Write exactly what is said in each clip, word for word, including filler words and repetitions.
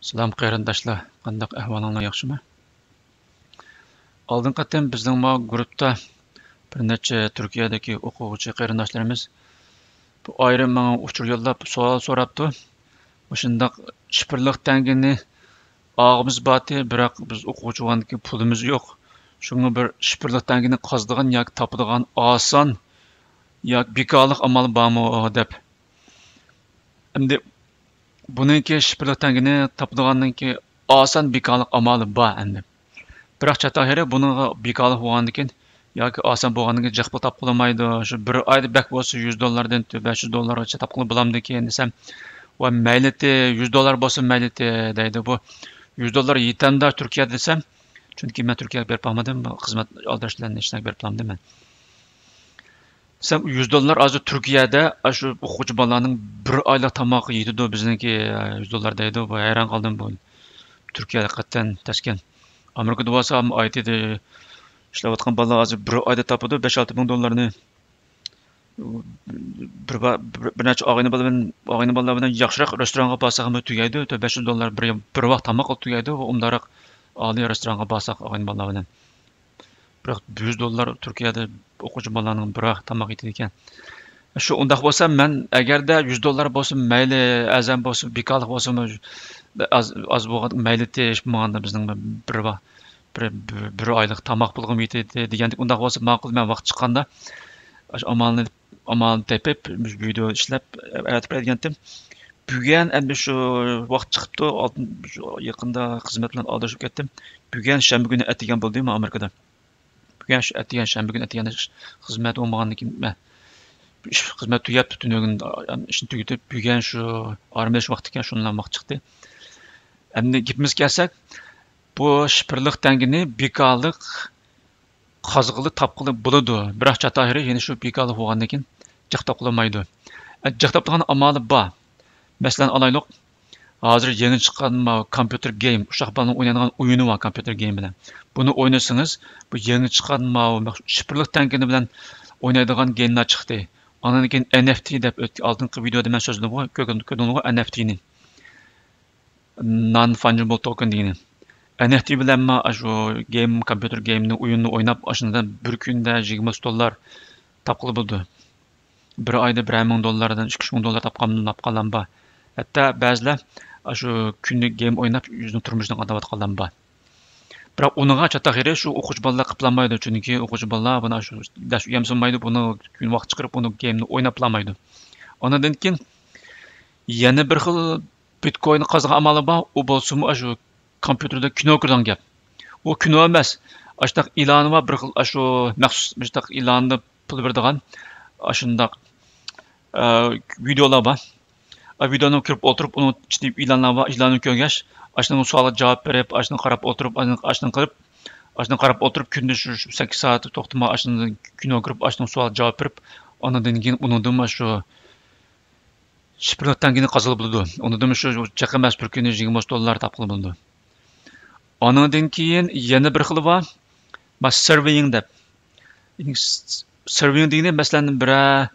سالام قېرىنداشلار، قانداق ئەھۋالىڭلار، ياخشىمۇ؟ ئالدىنقى قېتىم بىزنىڭ ماۋۇ گۇرۇپتا بىر نەچچە تۈركىيەدىكى ئوقۇغۇچى قېرىنداشلىرىمىز بۇ ئايرىم ماڭا ئۇچۇر يوللاپ سوئال سوراپتۇ. مۇشۇنداق شىفىرلىق تەڭگىنى ئالغۇمىز بارتى، بىراق بىز ئوقۇغۇچى بولغاندىكىن پۇلىمىز يوق. شۇڭا بىر شىفىرلىق تەڭگىنى قازىدىغان ياكى تاپىدىغان ئاسان ياكى بىكارلىق ئامال بارمۇ دەپ. ئەمدى بۇنىڭكى شىفىرلىق تەڭگىنى تاپىدىغاننىڭكى ئاسان بىكارلىق ئامالى بار ئەمدى. بىراق چاتاق يېرى بۇنىڭغا بىكارلىق بولغاندىكىن ياكى ئاسان بولغاندىكىن جىق پۇل تاپقىلى بولمايدۇ. شۇ بىر ئايدا بەك بولسا يۈز دوللاردىن بەش يۈز دوللارغىچە تاپقىلى بولامدىكىن دېسەم، ۋە مەيلىتى يۈز دوللار بولسا مەيلىتى دەيدۇ. بۇ يۈز دوللار يېتەمدۇ تۈركىيەدە دېسەم، چۈنكى مەن تۈركىيەگە بېرىپ باقمىدىم، خىزمەت ئالدىراش بىلەن ھېچنەگە بېرىپ باقمىدىم مەن. دېسەم، يۈز دوللار ھازىر تۈركىيەدە ئاشۇ ئوقۇغۇچى بالىلارنىڭ بىر ئايلىق تامىقى يېتىدۇ، بىزنىڭكى يۈز دوللار دەيدۇ. بۇ ھەيران قالدىم، بۇ تۈركىيە ھەقىقەتەن تەسكەن. ئامېرىكىدا بولسا ئايتىدى ئىشلەۋاتقان بالىلار ھازىر بىر ئايدا تاپىدۇ بەش ئالتە مىڭ دوللارنى. بىر، بىر، بىر نەچچە ئاغىنە بالا بىلەن، ئاغىنە بالىلار بىلەن ياخشىراق رېستورانغا بارساقمۇ تۈگەيدۇ، تۆت بەش يۈز دوللار بىر، بىر ۋاق تاماق تۈگەيدۇ. ئۇنداقراق ئالىي رېستورانغا بارساق ئاغىنە بالىلار بىلەن. بىراق يۈز دوللار تۈركىيەدە ئوقۇغۇچى بالىلارنىڭ بىر ۋاق تاماق يېتىدىكەن. شۇ ئۇنداق بولسا، مەن ئەگەردە يۈز دوللار بولسۇن مەيلى، ئەرزان بولسۇن، بىكارلىق بولسۇن، ئاز، ئاز بولغان مەيلى، ماڭا بىزنىڭ بىر ۋاق، بىر، بىر، بىر ئايلىق تاماق پۇلىغىمۇ يېتىدۇ دېگەندەك، ئۇنداق بولسا ماقۇل، مەن ۋاقىت چىققاندا ئاشۇ ئامالنى، ئامالنى تېپىپ، ۋىدېو ئىشلەپ ئەۋەتىپ بېرەيدىگەنتىم. بۈگۈن ئەمدى شۇ ۋاقىت چىقىپتۇ، ئالدىن شۇ يېقىندا خىزمەت بىلەن ئالدىرىشىپ كەتتىم. بۈگۈن شەنبە كۈنى ئەتىگەن بولدى مانا ئامېرىكىدا. بۈگۈن شۇ ئەتىگەن، شەنبە كۈنى ئەتىگەندە خىزمەت بولمىغاندىن كېيىن، مەن ئىش، خىزمەت تۈگەپتۇ، تۈنۈگۈن ئىشنى تۈگىتىپ، بۈگۈن شۇ ئارام ئېلىش ۋاقتىكەن، شۇندىلا ۋاقىت چىقتى. ئەمدى گېپىمىزگە كەلسەك، بۇ شىفىرلىق تەڭگىنى بىكارلىق قازغىلى تاپقىلى بولىدۇ، بىراق چاتاق يېرى يەنە شۇ بىكارلىق بولغاندىن كېيىن جىق تاپقىلىمايدۇ. ئە، جىق تاپىدىغان ئامالى بار. مەسىلەن ئالايلۇق، ھازىر يېڭى چىققان ماۋۇ كومپيۇتېر گېيم، ئۇششاق بالىنىڭ ئوينايدىغان ئويۇنى بار كومپيۇتېر گېيم بىلەن. بۇنى ئوينىسىڭىز، بۇ يېڭى چىققان ماۋۇ مەخسۇس شىفىرلىق تەڭگىنى بىلەن ئوينايدىغان گېيملار چىقتى. ئاندىن كېيىن ئېن ئېف تى دەپ ئۆت-، ئالدىنقى ۋىدېيودا مەن سۆزلىدىمغۇ، كۆردۈڭ-، كۆردۈڭلارغۇ ئېن ئېف تى نى. نان فانجىبل توكېن دېگىنى. ئېن ئېف تى بىلەنمۇ ئاشۇ گېيم، كومپيۇتېر گېيمنى، ئويۇننى ئويناپ، ئاشۇندىن بىر كۈندە يىگىرمە دوللار تاپقىلى بولىدۇ. بىر ئايدا بىرەر مىڭ دوللاردىن ئىككى ئۈچ مىڭ دوللار تاپقان، تاپقانلارمۇ بار. ھەتتا بەزىلەر ئاشۇ كۈندە گېيم ئويناپ، ئۆزىنىڭ تۇرمۇشىنى قامداۋاتقانلارمۇ بار. بىراق ئۇنىڭغا چاتاق يېرى شۇ ئوقۇغۇچى بالىلار قىپلانمايدۇ، چۈنكى ئوقۇغۇچى بالىلار بۇنى ئاشۇ دەرس ئۆگەنسىنمايدۇ، بۇنى كۈن ۋاقىت چىقىرىپ، ئۇنى گېيمنى ئويناپلانمايدۇ. ئاندىن كېيىن يەنە بىر خىل بىتكويننى قازغان ئامالى بار، ئۇ بولسىمۇ ئاشۇ كومپيۇتېردا كىنو كۆرىدىغان گەپ. ئۇ كىنو ئەمەس، ئاشۇنداق ئېلانى بار، بىر خىل ئاشۇ مەخسۇس مۇشۇنداق ئېلاندا پۇل بېرىدىغان ئاشۇنداق، ئە، ۋىدېئولار بار. ئا، ۋىدېئونى كۆرۈپ ئولتۇرۇپ، ئۇنىڭ ئىچىدە ئېلانلار بار، ئېلاننى كۆرگەچ، ئاشۇنىڭ سوئالىغا جاۋاب بېرىپ، ئاشۇنى قاراپ ئولتۇرۇپ، ئاشۇنى، ئاشۇنى قىلىپ، ئاشۇنى قاراپ ئولتۇرۇپ، كۈندە شۇ، شۇ سەككىز سائەت توختىماي ئاشۇنى كىنو كۆرۈپ، ئاشۇنىڭ سوئالىغا جاۋاب بېرىپ، ئاندىن كېيىن ئۇنىڭدىن شۇ شىفىرلىق تەڭگىنى قازىنىپ بولىدۇ. ئۇنىڭدىن شۇ جىق ئەمەس، بىر كۈنى يىگىرمە دوللار تاپقىلى بولىدۇ. ئانىڭدىن كېيىن يەنە بىر خىلى بار. ما سېرۋىڭ دەپ. سېرۋىڭ دېگىنى، مەسىلەن، بىرەر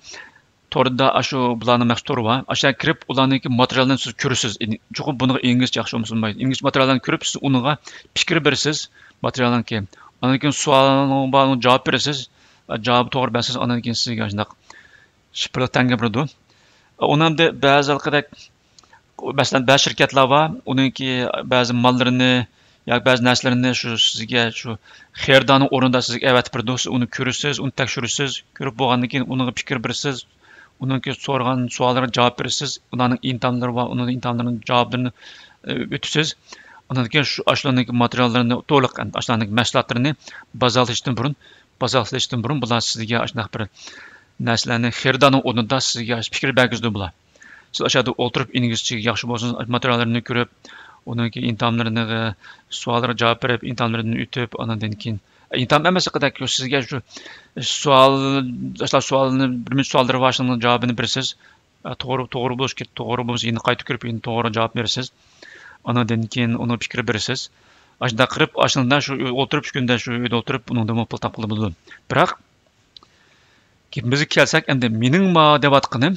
توردا ئاشۇ بۇلارنىڭ مەخسۇس تورى بار. ئاشۇ يەرگە كىرىپ، ئۇلارنىڭكى ماتېرىيالىنى سىز كۆرىسىز. چوقۇم بۇنىڭغا ئىنگلىزچە ياخشى بولمىسا بولمايدۇ. ئىنگلىزچە ماتېرىياللارنى كۆرۈپ، سىز ئۇنىڭغا پىكىر بېرىسىز، ماتېرىيالنىڭكى. ئاندىن كېيىن سوئالىڭىزغا جاۋاب بېرىسىز. جاۋابى توغرا بەرسىز، ئاندىن كېيىن سىزگە شۇنداق شىفىرلىق تەڭگە بېرىدۇ. ئۇنىڭدا بەزى ھېلىقىدەك، مەسىلەن، بەزى شىركەتلەر بار، ئۇنىڭكى بەزى ماللىرىنى ياكى بەزى نەرسىلىرىنى شۇ سىزگە، شۇ خېرىدارنىڭ ئورنىدا سىزگە ئەۋەتىپ بېرىدۇ. سىز ئۇنى كۆرىسىز، ئۇنى تەكشۈرىسىز، كۆرۈپ بولغاندىن كېيىن ئۇنىڭغا پىكىر بېرىسىز، ئۇنىڭكى سورىغان سوئاللىرىغا جاۋاب بېرىسىز، ئۇلارنىڭ ئىمتىھانلىرى بار، ئۇنىڭ ئىمتىھانلىرىنىڭ جاۋابلىرىنى، ئە، ئۆتىسىز. ئاندىن كېيىن شۇ، ئاشۇلارنىڭكى ماتېرىياللىرىنى تولۇق، ئاشۇلارنىڭكى مەھسۇلاتلىرىنى بازارلىشتىن بۇرۇن، بازارلىشتىن بۇرۇن بۇلار سىزگە ئاشۇنداق بىر نەرسىلەرنى خېرىدارنىڭ ئورنىدا سىزگە پىكىر بەرگۈزىدۇ بۇلار. سىز ئاشۇ يەردە ئولتۇرۇپ، ئىنگلىزچە ياخشى بولسىڭىز، ماتېرىياللىرىنى كۆرۈپ، ئۇنىڭكى ئىمتىھانلىرىنى، سوئاللىرىغا جاۋاب بېرىپ، ئىمتىھانلىرىدىن ئۆتۈپ، ئاندىن كېيىن، ئىمتىھان ئەمەس، ھەقىقەتەن سىزگە شۇ سوئال، ئاشۇنداق سوئالنى، بىر مۇنچە سوئاللىرى بار، شۇنىڭ جاۋابىنى بېرىسىز. توغرا، توغرا بولۇش كېرەك، توغرا بولمىسا يەنە قايتا كۆرۈپ، يەنە توغرا جاۋاب بېرىسىز. ئاندىن كېيىن ئۇنىڭ پىكرى بېرىسىز. ئاشۇنداق قىلىپ، ئاشۇنداق شۇ ئولتۇرۇپ، ئۈچ كۈندە شۇ ئۆيدە ئولتۇرۇپ، ئۇنىڭدىنمۇ پۇل تاپقىلى بولىدۇ. بىراق، گېپىمىزگە كەلسەك، ئەمدى مېنىڭ ما دەۋاتقىنىم،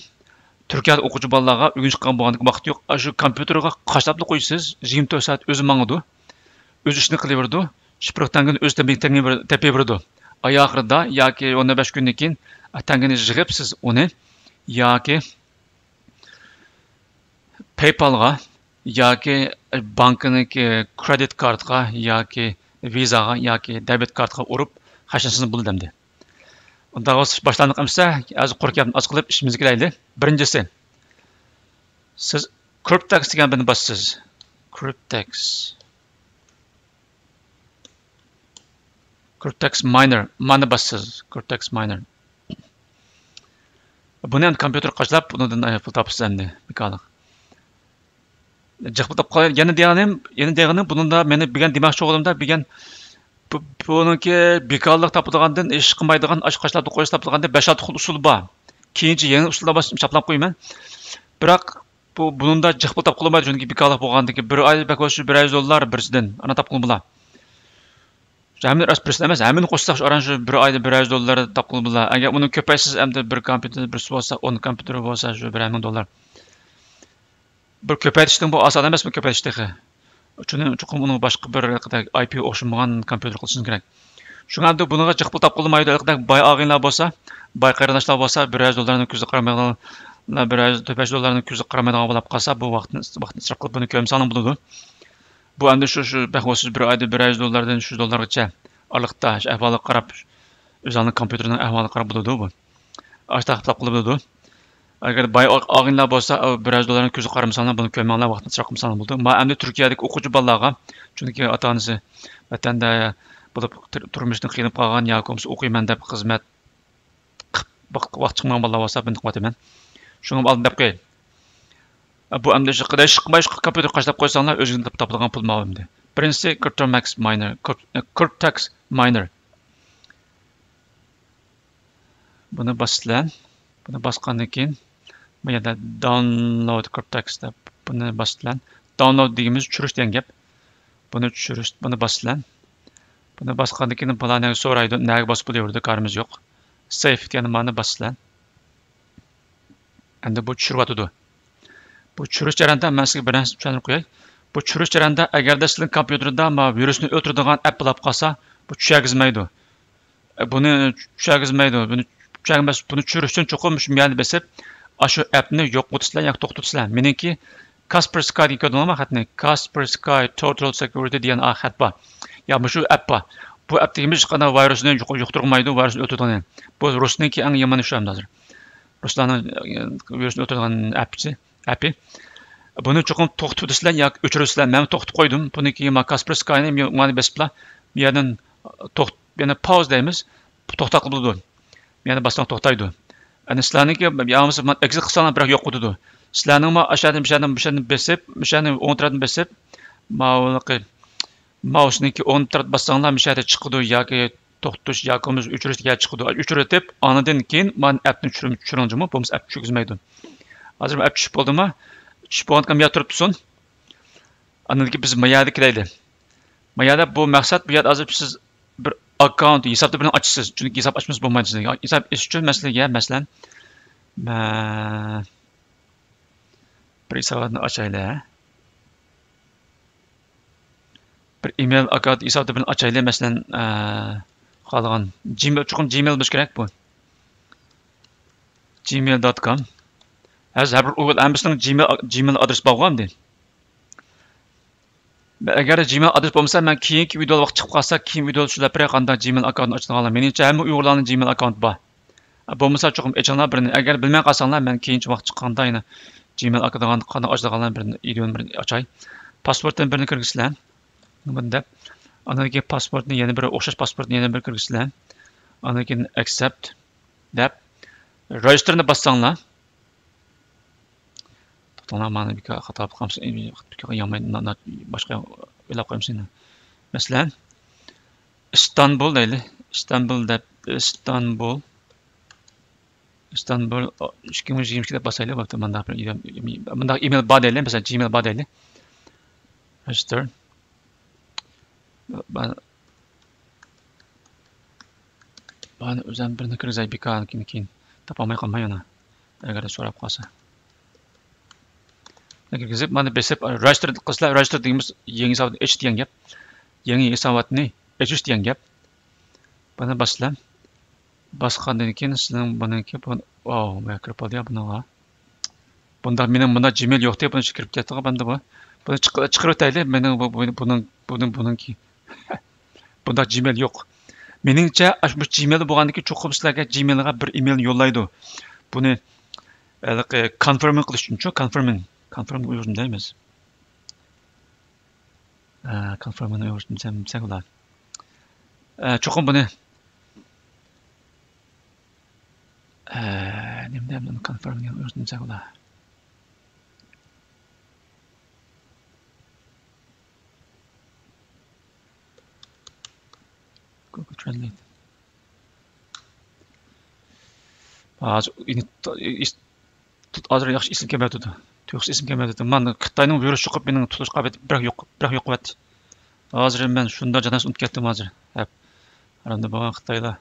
تۈركىيەدە ئوقۇغۇچى بالىلارغا ئۆگىنىش قىلغان بولغاندىكىن ۋاقىت يوق. ئاشۇ كومپيۇتېرغا قاچىلاپلا قويىسىز، يىگىرمە تۆت سائەت ئۆزى ماڭىدۇ. ئۆز ئىشىنى قىلىۋېرىدۇ. ئىش بىر تەڭگىنى ئۆزى تېپىۋېرىدۇ. ئاي ئاخىرىدا ياكى ئون بەش كۈندىن كېيىن تەڭگىنى يىغىپ سىز ئۇنى ياكى پەيپالغا ياكى بانكىنىڭكى كرېدىت كارتىغا ياكى ۋىزاغا ياكى دېبىت كارتىغا ئۇرۇپ خەجلىسىڭىز بولىدۇ ئەمدى. ئۇنداق بولسا باشلاندۇق ئەمىسە، ھازىر قۇرۇق گەپنى ئاچقىلى ئىشىمىزگە كىرەيلى. بىرىنچىسى، سىز كرىپتەكس دېگەن بىرنى باسىسىز. كرىپتەكس. كرىپتەكس ماينېر. مانا باسىسىز. كرىپتەكس ماينېر. بۇنى ئەمدى كومپيۇتېر قاچىلاپ، بۇنىڭدىن پۇل تاپىسىز ئەمدى. بىكارلىق. جىق پۇل تاپقان، يەنە دېگىنىم، يەنە دېگىنىم، بۇنىڭدا مېنى بىگەن دېمەكچى بولغىنىمدا، بىگەن بۇ، بۇنىڭكى بىكارلىق تاپىدىغاندىن، ئىش قىلمايدىغان، ئاشۇ قاچىلاپ قويۇش تاپىدىغاندىن بەش ئالتە خىل ئۇسۇل بار. كېيىنچە يېڭى ئۇسۇللار بار، چاپلاپ قويىمەن. بىراق، بۇ، بۇنىڭدا جىق پۇل تاپقىلى بولمايدۇ، چۈنكى بىكارلىق بولغاندىن كېيىن بىر ئايدا بەك بولسا بىر يۈز دوللار بىرسىدىن، ئانا تاپقىلى بولا. ھەممىنى راست بىرسىدىن ئەمەس، ھەممىنى قوشساق، شۇ ئاران شۇ بىر ئايدا بىر يۈز دوللار تاپقىلى بولا. ئەگەر ئۇنى كۆپەيتسىز، ئەمدى بىر كومپيۇتېر، بىرسى بولسا، ئون كومپيۇتېر بولسا، شۇ بىرەر مىڭ دوللار. بىر كۆپەيتىشنىڭ بۇ ئاسان ئەمەسمۇ، كۆپەيتىش تېخى. شۇنى چوقۇم ئۇنىڭ باشقا بىر ھېلىقىدەك ئاي پى ئوخشىمىغان كومپيۇتېر قىلىشىڭىز كېرەك. شۇڭا ئەمدى بۇنىڭغا جىق پۇل تاپقىلى بولمايدۇ، ھېلىقىدەك باي ئاغىنىلار بولسا، باي قېرىنداشلار بولسا، بىر يۈز دوللارنى كۆزگە قارىمايدىغان، بىر يۈز، تۆت يۈز دوللارنى كۆزگە قارىمايدىغان بولۇپ قالسا، بۇ ۋاقىتنى، ۋاقىتنى ئىسراپ قىلىپ بۇنى كۆرمىسەڭلار بولىدۇ. بۇ ئەمدى شۇ، شۇ بەك بولسىز بىر ئايدا بىر يۈز دوللاردىن ئۈچ يۈز دوللارغىچە ئارىلىقتا شۇ ئەھۋالغا قاراپ، ئۆزۈڭنىڭ كومپيۇتېرىنىڭ ئەھۋالىغا قاراپ بولىدۇ بۇ. ئاشۇنداق قىلىپ بولىدۇ. ئەگەر باي ئاغىنىلار بولسا، بىر يۈز دوللارنى كۆزگە قارىمىساڭلار، بۇنى كۆرمەڭلار، ۋاقىتنى ئىسراپ قىلمىساڭلار بولىدۇ. مانا ئەمدى تۈركىيەدىكى ئوقۇغۇچى بالىلارغا، چۈنكى ئاتا-ئانىسى ۋەتەندە بولۇپ، تۇر-، تۇرمۇشتىن قىينىلىپ قالغان ياكى بولمىسا ئوقۇيمەن دەپ خىزمەت قىپ-، ۋاقىت، ۋاقىت چىقمىغان بالىلار بولسا، بۇنداق قىلىۋاتىمەن. شۇڭا ئالدىن دەپ قوياي. بۇ ئەمدى شۇ قىداي شىقماي شۇ كومپيۇتېر قاچىلاپ قويساڭلار، ئۆزىڭىز تاپىدىغان پۇل ماۋۇ ئەمدى. بىرىنچىسى، كرىپتوماكس ماينېر، كرىپ-، كرىپتەكس ماينېر. بۇنى باسىسىلەر. بۇنى باسقاندىن كېيىن، بۇ يەردە داونلود كرىپتەكس دەپ بۇنى باسىسىلەر. داونلود دېگىنىمىز چۈشۈرۈش دېگەن گەپ. بۇنى چۈشۈرۈش، بۇنى باسىسىلەر. بۇنى باسقاندىن كېيىن، بۇلار نەگە سورايدۇ، نەگە باسىپ بولۇۋېرىدۇ، كارىمىز يوق. سېيف دېگەن مانى باسىسىلەر. ئەمدى بۇ چۈشۈرۈۋاتىدۇ. بۇ چۈشۈرۈش جەريانىدا مەن سىزگە بىر نەرسە چۈشەندۈرۈپ قوياي. بۇ چۈشۈرۈش جەريانىدا ئەگەردە سىزنىڭ كومپيۇتېردا ما ۋىرۇسنى ئۆلتۈرىدىغان ئەپ بولۇپ قالسا، بۇ چۈشۈرگۈزمەيدۇ. بۇنى چۈشۈرگۈزمەيدۇ. بۇنى چۈشۈرگۈزمەس، بۇنى چۈشۈرۈش ئۈچۈن چوقۇم شۇ يەرنى بېسىپ، ئاشۇ ئەپنى يوقىتىسىلەر ياكى توختىتىسىلەر. مېنىڭكى كاسپەرسكاي دېگەن، كۆردۈڭلارمۇ خەتنى؟ كاسپەرسكاي توتال سېكيۇرىتى دېگەن خەت بار. يا مۇشۇ ئەپ بار. بۇ ئەپ دېگىنىمىز ھېچقانداق ۋىرۇسنى يۇق-، يۇقتۇرمايدۇ، ۋىرۇسنى ئۆلتۈرىدىغان. بۇ رۇسنىڭكى ئەڭ يامىنى شۇ ئەمدى ھازىر. رۇسلارنىڭ، ئە، ۋىرۇسنى ئۆلتۈرىدىغان ئەپچى، ئەپى. بۇنى چوقۇم توختىتىسىلەر ياكى ئۆچۈرىسىلەر. مەن توختىتىپ قويدۇم. بۇنىڭكى ما كاسپەرسكاينى مانا بېسىپلا، بۇ يەردىن توخت-، يەنە پاوز دەيمىز. توختاتقىلى بولىدۇ. يەنە باسساڭ توختايدۇ. ئەنە سىلەرنىكى يا بولمىسا مانا ئېگزىت قىلساڭلار بىراق يوق بولىدۇ. سىلەرنىڭمۇ ئاشۇ يەردىن، مۇشۇ يەردىن، مۇشۇ يەردىن بېسىپ، مۇشۇ يەردىن ئوڭ تەرەپتىن بېسىپ، ماۋۇلۇقى ماۋۇسىنىڭكى ئوڭ تەرەپ باسساڭلار، مۇشۇ يەردە چىقىدۇ ياكى توختىتىش ياكى بولمىسا ئۆچۈرۈش دېگەن چىقىدۇ. ئۆچۈرۈۋېتىپ، ئاندىن كېيىن مانا ئەپنى چۈشۈرۈڭ-، چۈشۈرۈڭ جۇمۇ، بولمىسا ئەپ چۈشۈرگۈزمەيدۇ. ھازىر ئەپ چۈشۈپ بولدىمۇ؟ چۈشۈپ بولغاندىكىن بۇ يەردە تۇرۇپ تۇرسۇن. ئاندىن كېيىن بىز ما يەردە كېلەيلى. ما يەردە بۇ مەقسەت، بۇ يەردە ھازىر سىز بىر ئاككاونت، ھېساب تېپىنى ئاچىسىز. چۈنكى ھېساب ئاچمىسا بولمايدۇ سىزگە. ھېساب ئېچىش ئۈچۈن مەسىلەن، مەسىلەن، مە-، بىر ھېساباتنى ئاچايلى. بىر ئىمېيل ئاككاونت ھېساب تېپىنى ئاچايلى. مەسىلەن، ئە، خالىغان جىمېيل، چوقۇم جىمېيل بولۇشى كېرەك بۇ. جىمېيل دوت كوم. ھازىر ھەر بىر ئۇيغۇر ھەممىسىنىڭ جىمېيل، جىمېيل ئادرېسى بارغۇ ئەمدى. ئەگەر جىمېيل ئادرېس بولمىسا، مەن كېيىنكى ۋىدېيو ۋاقىت چىقىپ قالسا، كېيىن ۋىدېيو سۆزلەپ بېرەي، قانداق جىمېيل ئاككاونت ئاچىدىغانلار. مېنىڭچە ھەممە ئۇيغۇرلارنىڭ جىمېيل ئاككاونتى بار. بولمىسا چوقۇم ئېچىڭلار بىرنى. ئەگەر بىلمەي قالساڭلار، مەن كېيىنچە ۋاقىت چىققاندا يەنە جىمېيل ئاككاونت قانداق ئاچىدىغانلارنى بىر ۋىدېونى بىر ئاچاي. پاسپورتتىن بىرنى كىرگۈزسىلەر. بۇنى دەپ. ئاندىن كېيىن پاسپورتنى يەنە بىر ئوخشاش پاسپورتنى يەنە بىر كىرگۈزسىلەر. ئاندىن كېيىن ئەكسېپت دەپ. رېجىستېرنى باسساڭلار. توختاڭلار، مانا بىكار خاتا بولۇپ قالمىسۇن، بىكار ياڭماي، نا-، نا-، باشقا ئويلاپ قويمىسۇن. مەسىلەن، ئىستانبۇل دەيلى. ئىستانبۇل دەپ، ئىستانبۇل. ئىستانبۇل، ئىككى مىڭ يىگىرمە ئىككى دەپ باسايلى، بوپتۇ. مۇنداق بىر ئىدىيە-، مۇنداق ئىمېيل بار دەيلى، مەسىلەن، جىمېيل بار دەيلى. رېجىستېر. بارنى ئۆزۈم بىرنى كىرگۈزەي، بىكارنىڭكىنى كېيىن تاپالماي قالماي يەنە. ئەگەر سوراپ قالسا. كىرگۈزۈپ، مانا بېسىپ، رېجىستىر قىلسىلەر، رېجىستىر دېگىنىمىز يېڭى ھېسابنى ئېچىش دېگەن گەپ. يېڭى ھېساباتنى ئېچىش دېگەن گەپ. بۇنى باسىسىلەر. باسقاندىن كېيىن سىزنىڭ بۇنىڭكى، بۇ، ۋاۋ، مانا كىرىپ بولدى يا بۇنىڭغا. بۇنداق، مېنىڭ بۇنداق جىمېيل يوق دە، بۇنى كىرىپ كەتتىغۇ بەندە بۇ. بۇنى چىق-، چىقىرىۋېتەيلى، مېنىڭ بۇ، بۇ، بۇنىڭ، بۇنىڭ، بۇنىڭكى. بۇنداق جىمېيل يوق. مېنىڭچە، ئاشۇ بۇ جىمېيل بولغاندىكى چوقۇم سىلەرگە جىمېيلغا بىر ئىمېيل يوللايدۇ. بۇنى، ھېلىقى، كونفىرمىڭ قىلىش ئۈچۈنچۇ، كونفىرمىڭ. كونفىرم ئۇيغۇرچە نېمە دەيمىز؟ ئە، كونفىرمنى ئۇيغۇرچە دېسەم، دېسەك بولار. ئە، چوقۇم بۇنى، ئە، نېمە دەيمەن، كونفىرمنى ئۇيغۇرچە دېسەك بولار. گۇگل ترانسلېيت. ھازىر، ھازىر ياخشى ئېسىمگە كەلمەيۋاتىدۇ. تۇيۇقسىز ئېسىمگە كەلمەيۋاتىدۇ. مانا خىتاينىڭ ۋىرۇسى چىقىپ، مېنىڭ تۇتۇش قابىلىيىتىم بىراق يوق، بىراق يوقىۋەتتى. ھازىر مەن شۇنداق جاناس ئۇنتۇپ كەتتىم ھازىر. ھەپ. ھارامدا بولغان خىتايلار.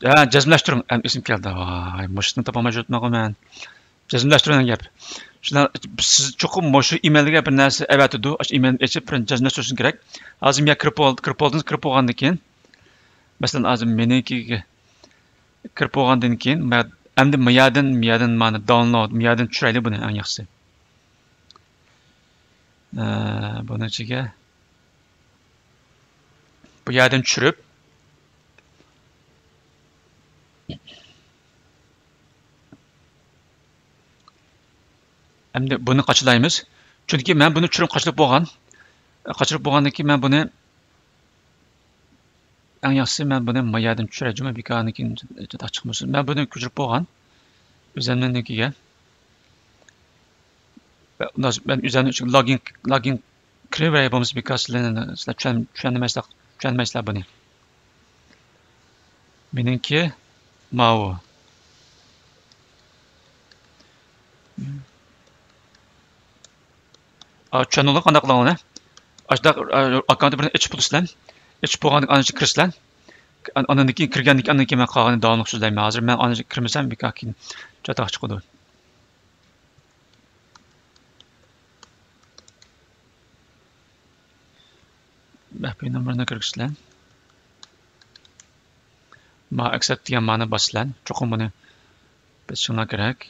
ھە، جەزملەشتۈرۈڭ. ئەم، ئېسىم كەلدى. ۋاي، مۇشۇنى تاپالماي يۈرۈپتىمەنغۇ مەن. جەزملەشتۈرۈڭ گەپ. شۇنداق، سىز چوقۇم مۇشۇ ئىمېيلگە بىر نەرسە ئەۋەتىدۇ. ئاشۇ ئىمېيلنى ئېچىپ، بىر جەزملەشتۈرۈشىڭىز كېرەك. ھازىر مەن كىرىپ بول-، كىرىپ بولدىڭىز، كىرىپ بولغاندىن كېيىن، مەسىلەن، ھازىر مېنىڭكىگە كىرىپ بولغاندىن كېيىن، مە-، ئەمدى مۇيەردىن، مۇيەردىن مانا داۋنلود، مۇيەردىن چۈشۈرەيلى بۇنى ئەڭ ياخشىسى. ئە، بۇنىڭ ئىچىگە بۇ يەردىن چۈشۈرۈپ، ئەمدى بۇنى قاچىلايمىز. چۈنكى مەن بۇنى چۈشۈرۈپ قاچىلاپ بولغان. قاچىلاپ بولغاندىن كېيىن مەن بۇنى، ئەڭ ياخشىسى مەن بۇنى ما يەردىن چۈشۈرەي جۇمۇ، بىكارنىڭكى چاتاق چىقمىسۇن. مەن بۇنى كۆچۈرۈپ بولغان. ئۆزۈمنىڭكىگە. مەن ئۆزۈمنىڭ ئىچىگە لاگىن، لاگىن كىرىۋېرەي، بولمىسا بىكار سىلەر، سىلەر چۈشەن-، چۈشەنمەيسىلەر، چۈشەنمەيسىلەر بۇنى. مېنىڭكى ماۋۇ. ئا، چۈشەندىڭلار قانداق قىلغىنىنى؟ ئاشۇنداق، ئا، ئاككاونتنى بىرنى ئېچىپ بولىسىلەر. ئېچىپ بولغاندىن كېيىن ئاندىن كېيىن كىرىسىلەر. ئان-، ئاندىن كېيىن كىرگەندىن كېيىن، ئاندىن كېيىن مەن قالغىنى داۋاملىق سۆزلەيمەن. ھازىر مەن ئاندىن كىرمىسەم، بىكار كېيىن چاتاق چىقىدۇ. مەخپىي نومۇرنى كىرگۈزىسىلەر. ما ئەكسەپت دېگەن مانى باسىسىلەر. چوقۇم بۇنى بېسىشىڭلار كېرەك.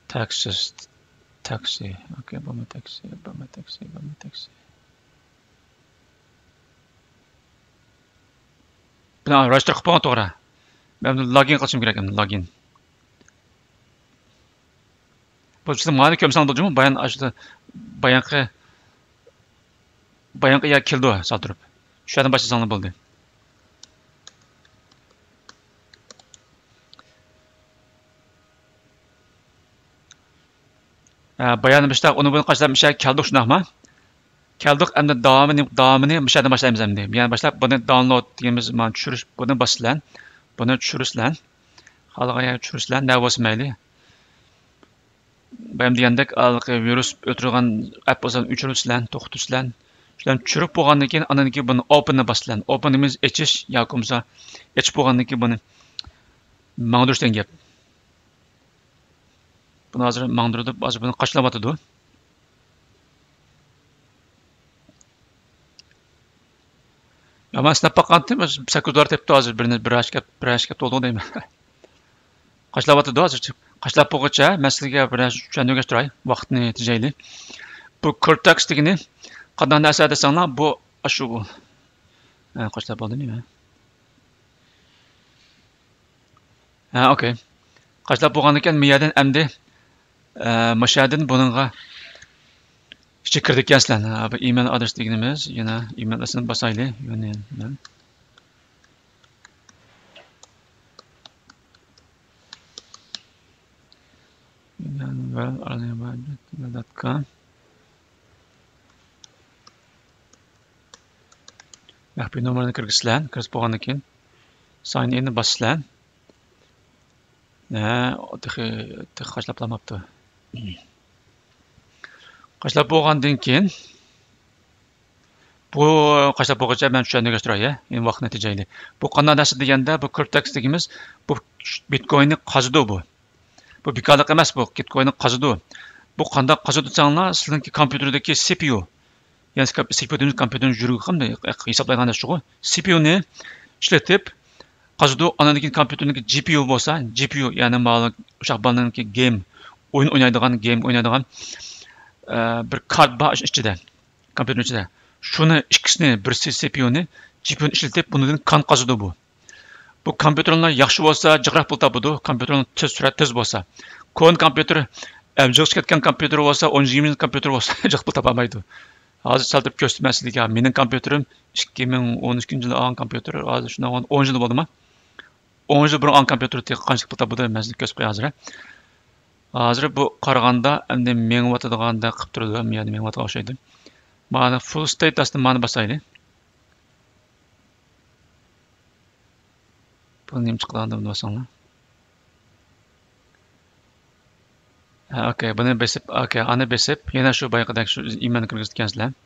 تاكسىست، تاكسى. ئوكەي، بولما تاكسى، بولما تاكسى، بولما تاكسى. بۇنى راجىستر قىلىپ بولغان توغرا. مەن بۇنى لاگىن قىلىشىم كېرەك ئەمدى، لاگىن. بۇ سىزنىڭ مانا كۆرمىسەڭ بولىدۇ، بايان ئاشۇ بايانقى، بايانقى يەرگە كېلىدۇ سالدۇرۇپ. شۇ يەردىن باشلىساڭلار بولدى. ھە، بايان باشتا ئۇنى بۇنى قاچىلاپ مۇشۇ يەرگە كەلدۇق، شۇنداقمۇ؟ كەلدۇق، ئەمدى داۋامىنى، داۋامىنى مۇشۇ يەردىن باشلايمىز ئەمدى. يەنى باشلاپ بۇنى داۋنلود دېگىنىمىز، مانا چۈشۈرۈش، بۇنى باسىسىلەر. بۇنى چۈشۈرىسىلەر. خالىغان يەرگە چۈشۈرىسىلەر، نە بولسا مەيلى. بايام دېگەندەك، ھېلىقى ۋىرۇس ئۆلتۈرىدىغان ئەپ بولسا ئۆچۈرىسىلەر، توختىتىسىلەر. شۇلارنى چۈشۈرۈپ بولغاندىن كېيىن، ئاندىن كېيىن بۇنى ئوپېننى باسىسىلەر. ئوپېن دېگىنىمىز ئېچىش ياكى بولمىسا ئېچىپ بولغاندىن كېيىن بۇنى ماڭدۇرۇش دېگەن گەپ. بۇنى ھازىر ماڭدۇرۇپ، ھازىر بۇنى قاچىلاۋاتىدۇ. يا، مەن سىناپ باققانتىم، سەككىز دوللار تېپىپتۇ ھازىر، بىر، بىر ھەپتە، بىر ھەپتە تولدى دەيمەن. قاچىلاۋاتىدۇ ھازىرچە. قاچىلاپ بولغۇچە مەن سىزگە بىر نەرسە چۈشەندۈرگەچ تۇراي، ۋاقىتنى تېجەيلى. بۇ كورتاكس دېگىنى قانداق نەرسە دېسەڭلار، بۇ ئاشۇ، ھە، قاچىلاپ بولدى نېمە؟ ھە، ئوكەي. قاچىلاپ بولغاندىكىن، بۇ يەردىن ئەمدى، ئە، مۇشۇ يەردىن بۇنىڭغا ئىچىگە كىرىدىكەنسىلەر. ھە، بۇ ئىمېيل ئادرېس دېگىنىمىز، يەنە ئىمېيل ئادرېسىنى باسايلى. يۇنىيەن بىلەن. يۇنىيەن ۋېل، ئارلىيان ۋېل دوت كوم. مەخپىي نومۇرنى كىرگۈزىسىلەر. كىرگۈزۈپ بولغاندىن كېيىن، ساين ئىننى باسىسىلەر. ھە، تېخى، تېخى قاچىلاپ بولماپتۇ. قاچىلاپ بولغاندىن كېيىن، بۇ قاچىلاپ بولغۇچە مەن چۈشەندۈرگەچ تۇراي، ھە؟ ئەمدى ۋاقىت نەتىجە ئەيلى. بۇ قانداق نەرسە دېگەندە، بۇ كىرپتەكس دېگىنىمىز بۇ بىتكويننى قازىدۇ بۇ. بۇ بىكارلىق ئەمەس بۇ، بىتكويننى قازىدۇ. بۇ قانداق قازىدۇ دېسەڭلار، سىلىنىڭكى كومپيۇتېردىكى سى پى يۇ، يەنى سى پى يۇ دېگىنىمىز كومپيۇتېرنى يۈرگۈزۈپ ھېسابلايدىغان نەرسىغۇ. سى پى يۇنى ئىشلىتىپ قازىدۇ. ئاندىن كېيىن كومپيۇتېرنىڭكى جى پى يۇ بولسا، جى پى يۇ، يەنى ماۋۇ ئۇششاق بالىنىڭكى گېيم، ئويۇن ئوينايدىغان، گېيم ئوينايدىغان، ئە، بىر كارت بار ئىچىدە، كومپيۇتېر ئىچىدە. شۇنى ئىككىسىنى، بىرسى سى پى يۇنى، جى پى يۇنى ئىشلىتىپ، بۇنىڭدىن كان قازىدۇ بۇ. بۇ كومپيۇتېرلار ياخشى بولسا، جىقراق پۇل تاپىدۇ. كومپيۇتېرلار تېز، سۈرئەت تېز بولسا. كونا كومپيۇتېر ئەۋجىگە چىقىپ كەتكەن كومپيۇتېر بولسا، ئون يىگىرمە يىل كومپيۇتېر بولسا، جىق پۇل تاپالمايدۇ. ھازىر سەل تۇرۇپ كۆرسىتىمەن سىزگە. مېنىڭ كومپيۇتېرىم ئىككى مىڭ ئون ئۈچىنچى يىلى ئالغان كومپيۇتېر. ھازىر شۇنداق ئون يىل بولدىما؟ ئون يىل بۇرۇن ئالغان كومپيۇتېر تېخى قانچىلىك پۇل تاپىدۇ، مەن سىزگە كۆرسىتىپ قوياي ھازىر. ھازىر بۇ قارىغاندا ئەمدى مېڭىۋاتىدىغاندەك قىلىپ تۇرىدۇ، يەنە مېڭىۋاتقان ئوخشايدۇ. مانا فۇل ستېيتاسنى مانا باسايلى. بۇ نېمە چىقىدىغاندۇ، بۇنى باساڭلار. ھە، ئوكەي، بۇنى بېسىپ، ئوكەي، ئانى بېسىپ، يەنە شۇ بايىقىدەك شۇ ئىمەننى كىرگۈزۈپ كەتكەنسىلەر.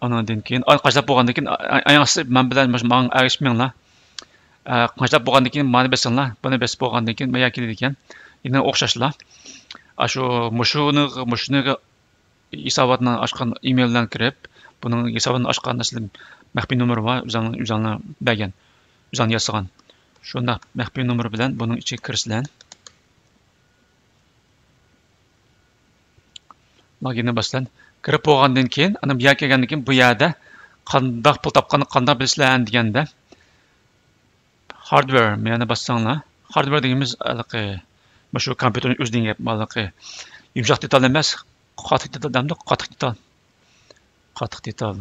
ئانىڭدىن كېيىن، ئا، قاچىلاپ بولغاندىن كېيىن، ئا، ئا، ئاياغسى مەن بىلەن مۇشۇ ماڭا ئەگىشىپ مېڭىڭلار. ئا، قاچىلاپ بولغاندىن كېيىن مانى بېسىڭلار. بۇنى بېسىپ بولغاندىن كېيىن، ما يەنە كېلىدىكەن. يەنە ئوخشاشلا. ئاشۇ مۇشۇنى، مۇشۇنى ھېساباتنى ئاچقان ئىمېيل بىلەن كىرىپ، بۇنىڭ ھېسابىنى ئاچقان ئەسلى مەخپىي نومۇرى بار، ئۆزۈڭ، ئۆزۈڭلار بەرگەن، ئۆزۈڭلار ياسىغان. شۇنداق مەخپىي نومۇر بىلەن بۇنىڭ ئىچىگە كىرىسىلەر. لوگىننى باسىسىلەر. كىرىپ بولغاندىن كېيىن، ئانا بۇ يەرگە كەلگەندىن كېيىن، بۇ يەردە قانداق پۇل تاپقاننى قانداق بىلىسىلەر دېگەندە، ھاردۋېر، مانا باسساڭلار. ھاردۋېر دېگىنىمىز ھېلىقى، مۇشۇ كومپيۇتېرنىڭ ئۆزى دېگەن گەپ، ھېلىقى يۇمشاق دېتال ئەمەس، قاتتىق دېتال دەمدۇ، قاتتىق دېتال. قاتتىق دېتال.